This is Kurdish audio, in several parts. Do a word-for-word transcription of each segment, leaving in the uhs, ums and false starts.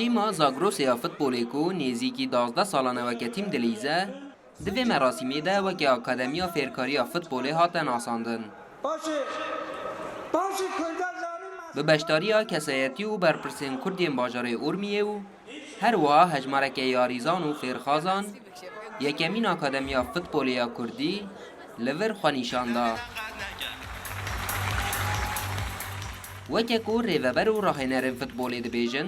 Hîma Zagrosê ya futbolê ku nêzîkî duwazdeh salan e weke tîm dilîze, di vê merasîmê de weke Akademiya Fêrkariya Futbolê hate nasandin. Paşê, paşê Kurda zanî me. Bi beşdariya kesayetî û berpirsên Kurd yên bajarê Urmiyê û her wiha hejmareke yarîzan û fêrxazan, yekemîn Akademiya Futbolê ya Kurdî li vir xwe nîşan da. Weke ku rêveber û rahênerên futbolê dibêjin,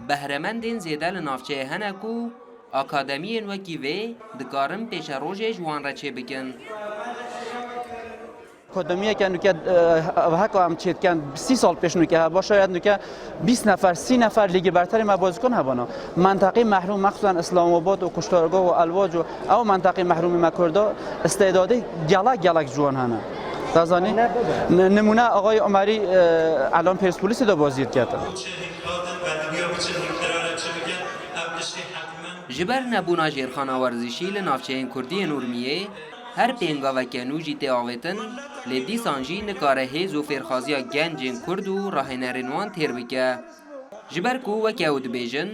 behremendên zêde li navçeyê hene ku akademiyên wekî vê dikarin pêşerojê ji wan re çêbikin. Akademiyeke nuke, e, ev heka em çêdikin, sî sal pêş nuke heba, şayet nuke bîst nefer, sî nefer lîgî berterê me bozîkon hebana. Menteqî mehrûm, mexsusen Îslamabad û Kuştargah û Elwac û ew menteqî mehrûmê me Kurda, îstêdadê gelek, gelek ciwan hene. Te zanî? Ne, nimûne Axayê Umerî, e, Elan Perspolîsê de bozî dikete. Ji ber nebûna jêrxana werzişî li navçeyên Kurdî yên Urmiyê, her pêngaveke nû jî tê avêtin, lê dîsan jî nikare hêz û fêrxaziya gencên Kurd û rahênerên wan têr bike. Ji ber ku weke ew dibêjin,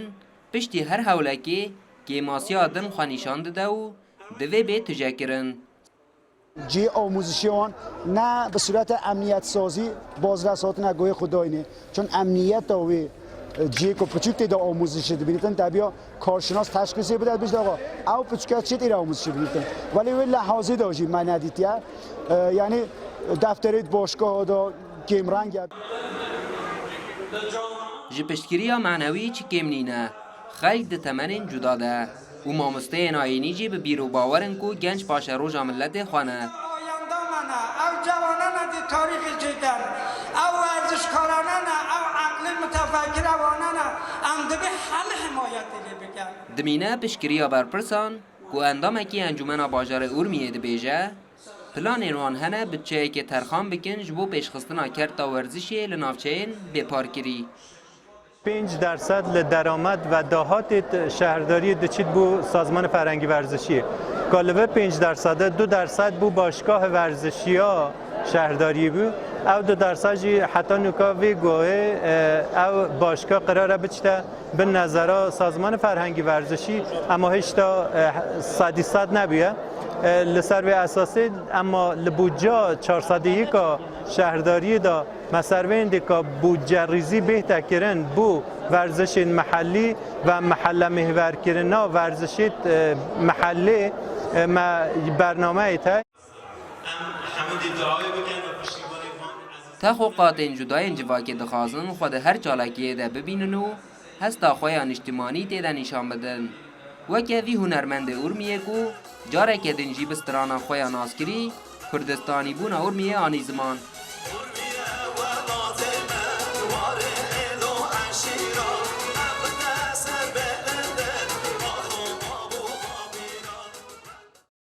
piştî her hewlekê kêmasiya din xwe nîşan dide û divê bê tijekirin. Cihê amûzişê wan ne bi sûrete emniyetsazî bazres hatine guhê xwe dayînê. Çun emniyeta wê, e, cihê ku piçûk tê de amûzişê dibînitin, tebiya karşinas teşxîsê bide, bişt axa, ew piçûke çi tê re amûzişê bînitin. Welê wê lehazê de jî me nedîtiye. E, yanî defterê di başgeha de kêmreng e. Ji piştgiriya manewî çi kêm nîne. Xelk di temenên cuda de û mamosteyên ayînî jî bi bîr û bawer in ku genç paşeroja miletê xwe ne. Ayanda me ne, ew cewanane di tarîxê cêden, ew werzişkarane ne, ew eqlê mutefekire wane ne, em divê hemî himayetê lê bikin. Dimîne piştgiriya berpirsan ku endamekî Encûmena Bajarê Urmiyê dibêje, planên wan hene budçeyekê terxan bikin ji bo pêşxistina kerta werzişê li navçeyên bêparkirî. Pênc dersed li deramet ve dahatê t-, şehirdariyê diçît bo Sazmanê Ferhengî Werzişiyê. Ka li vir pênc dersede du dersed bo başgahê werzişiya şehirdariyê bû. Ew du dersed jî heta nûka vê guhê, e, ew başgah qirare biçite bin nezera Sazmanê Ferhengî Werzişî, ema hêşta, e, sedî sed nebûye. E, li ser vê esasê, ema li budca çar sedî yeka şehirdariyê de me ser vê hindê ka budcerîzî bêhte kirin bo werzişên mihellî ve mihelle mêhverkirina werzişê, e, mihellê, e, me bernameyê te. Em hemû dê duayê bikin û piştîvanê van ezîz. Texo qatên cudayên civakê dixwazin xwe di her çalakiyê de bibînin û hesta xwe ya niştimanî tê de nîşan bidin. Weke vî hunermendê Urmiyê ku careke din jî bi strana xwe ya naskirî Kurdistanîbûna Urmiyê anî ziman.